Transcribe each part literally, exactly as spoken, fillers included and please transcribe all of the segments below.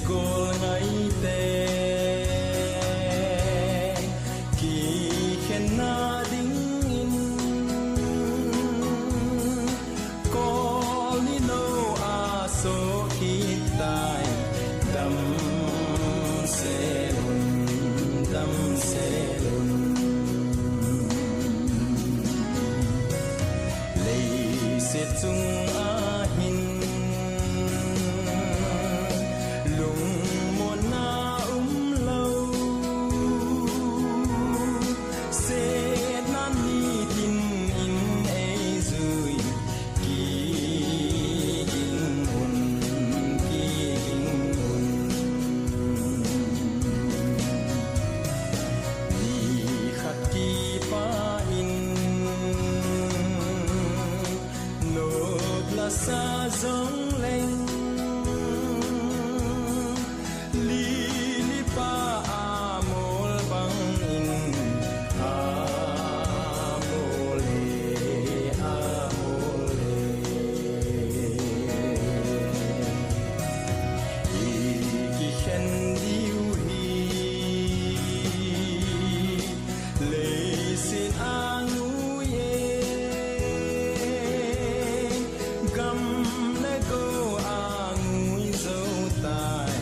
Gol ngaite kikhenna dingin kol ni lo a so kitai. Damsel un, damsel un. Leiset chung ahin lungmonna umlou, setna nitin in eijui, kiging un, kiging un. Nikhat kipah in nop lasa jongleng, Lily pa amol bangin amol e, amol e. Ikikhen diu hi leiset angui e, gam le go angui jou tai.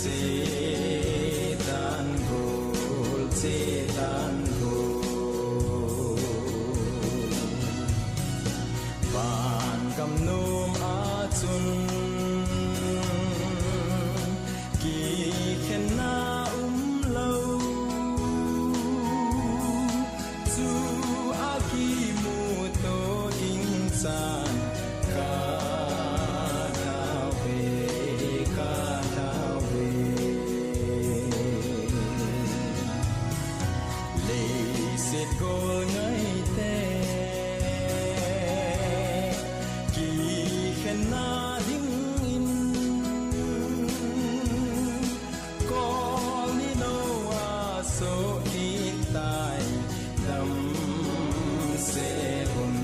Chetan gol, chetan gol. Vangam nom a chun kikhenna umlou, chu a kimuto ding chan ka tao ve, ka tao ve. Leiset gol ngaite kikhenna dingin kol ni lo a so kitai. Damsel un,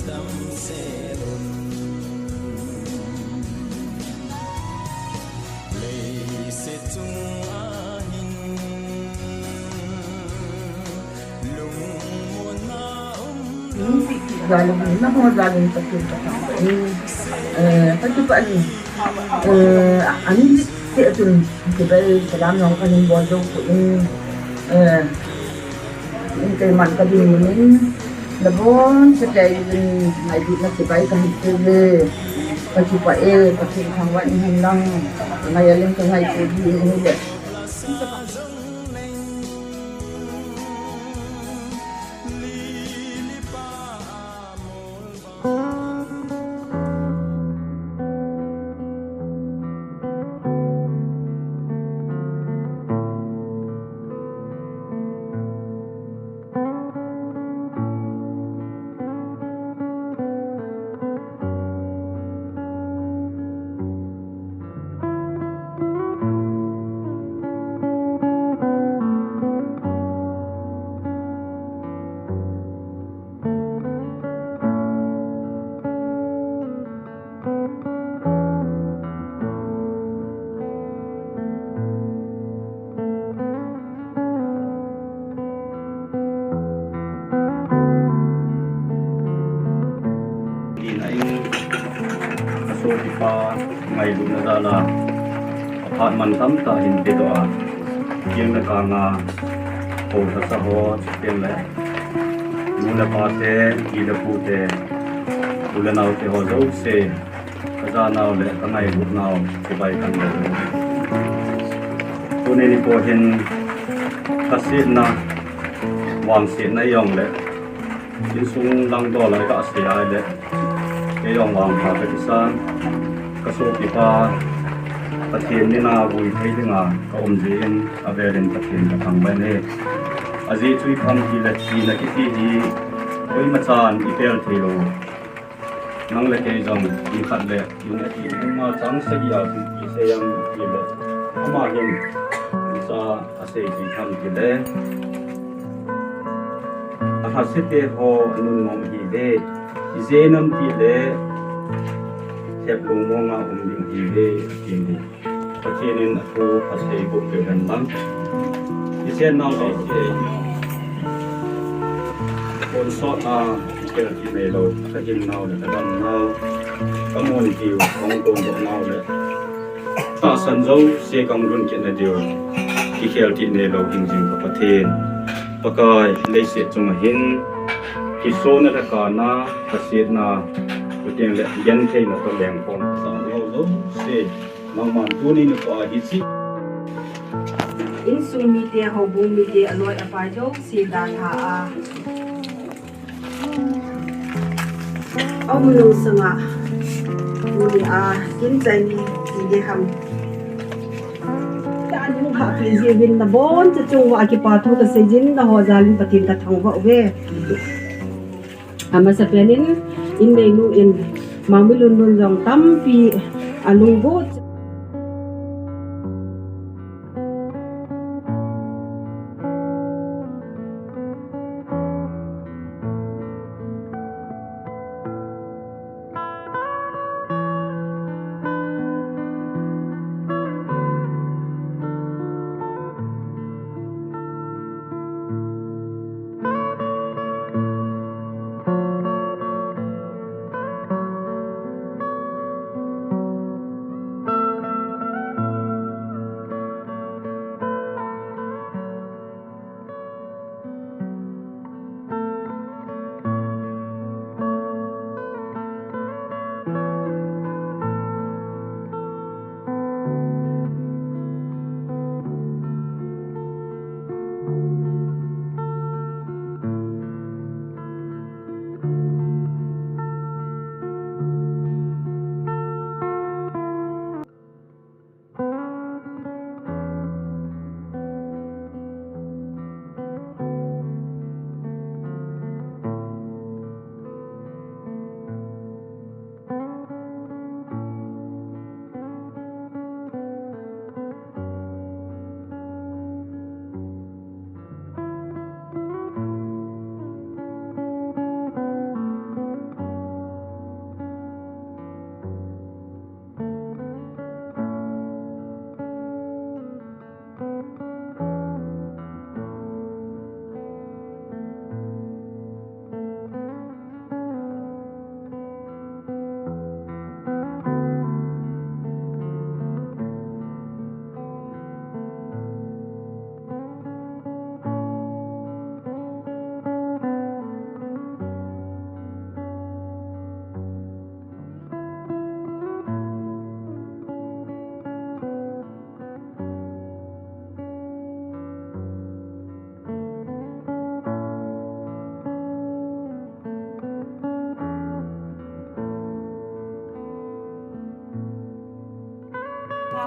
damsel un. Leiset chung ahin lungmonna um. Jalin, na ho jalin pakin pakin. Eh, pakin pakin. Eh, ani te tun kibai salam nong kanin bol dong ko in. Eh, in keiman kadin munin. Nabon sa kei in ngailutna kibai kahin pe le. Pakin pa e, pakin thangvah in hen lang. Ngai alin ka ngai ko di in le. Tina in, asopipa ngailutna jal a, aphat man tamtah hin pedoh a, kiang le kang a, ho lhasa ho, chuteng le nu le pa te, pi le pu te, u le nao te ho jouse, ka janau le ka ngailut nau chibai kan bol u. Tuni nikho hin lhasetna, vangsetna jong le insung langdol a ka sei a le, kei jong vangpha ka kisan, ka sopipa Pathen mina vui thei dinga ka um jeh in, avel in Pathen ka thangvah e. Ajeh chu ipi ham itile, thina kiti hi koima chan ipel thei lou. Nang le kei jong nikhat le, ina ti ding ma chang sagi a chu isei jeng tile, ama hin icha asei thei ham itile, alhasete ho anun nom ahi ve, ijeh inem itile, thep lungmong a um ding ahi ve, ati e. Pathen in athu asei bou peh hen lang. Kichen nau le kichen. Pon sot a, kichen ti nei lou, ka hing nau le ka dam nau. Ka mun tiu, kong ton nau le. Tahsan jouse kang lhun kit na diu. Kikhel ti nei lou hing jing ka Pathen. Pakai, leiset chunga hin. Kisona le kana, kasetna. Pathen le, gentheina toh lengkhom. Sa lou jouse. Nangman tuni nikho a hiche. Insung mite, houbung mite, aloi apai jouse dalha a. Amu nung sanga. Tuni a, kin chai ni, ti de ham. Ta nung ha pi ji vin naboncha chung uva kipa thu kasei jin naho jal in Pathen kathangvah uve. Amasapen in, inneinu in, Mangmilun nun jong tampi alunggot.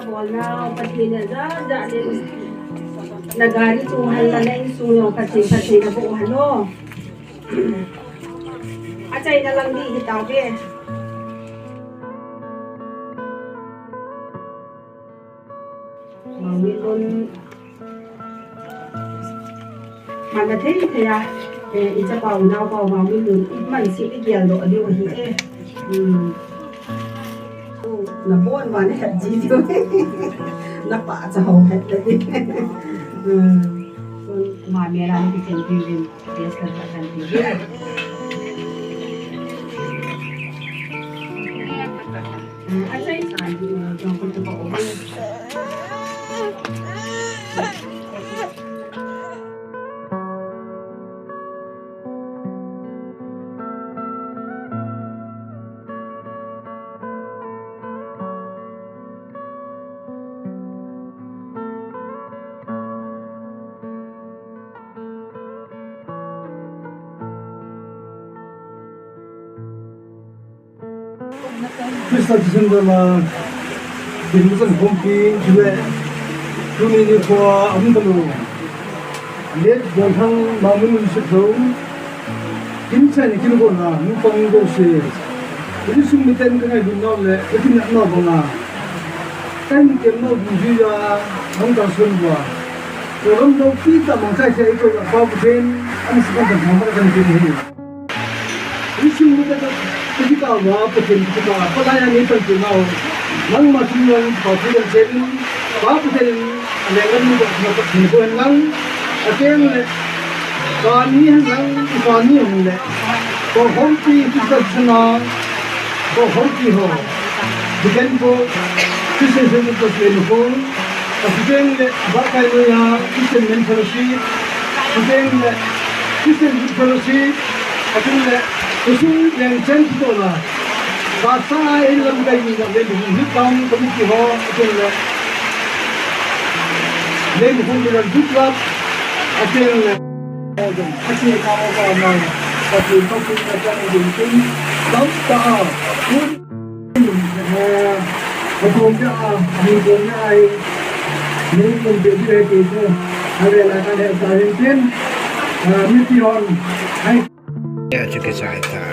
Bolna, Pathen in ajat jat in, na gari chung hal la, na insung jong Pathen, Pathen aboh hal o. Achaina lang ding hi tauve. Mangmilun. Mana thei thei a, eh, i chapa u nao pa u Mangmilun, i man si i gel doh diu ahi e. Hmm. Na bon ma na het ji diu. Na pa cha ho het le di. Hmm. Ma me la ni ken diu. Yes, ka kan diu. Christa Jesu min a, kin musan khompi, chule, tuni nikho a, amun balo. Let Bolthang Mangmilun Sipso. Kin chai ni kin gona, nu pang go se. Insung miten ka ngailutnau le, ka kinepnau banga. Ka hin temnau dungjuia, nang ka sun bua. Program loupi tah mang chai chai ito la pa Pathen, an sikan kan thama kan tin hi. Insung miten ka kikah uva, Pathen kikah uva, palai ani pan tin nau. Nangma chunga, pa Pathen chen. Pa Pathen in aleng lam ni ko na ko hin ko hen lang, ateng le, pa ni hen lang, pa ni hen le, ko hom pi ki ka sana, ko hom pi ho, Diken ko, Christian Center ko le ko, ateng le, ba kai lo ya, Christian Men Fellowship, ateng le, Christian Youth Fellowship, ateng le, kusung yang chen ko la. Pastor in lamkai ni le, ni kam committee ho, ateng le. Leng hung le du club, ateng le. Ateng ka ho ka ma, ateng ka pun ka chan din tin, tam ta, kun, eh, atong ka, ni ko na ai, ni ko de de ke ko, ale la ka le sa din tin, ah, mi ti hon, ai. Ya, chu ke sai ta.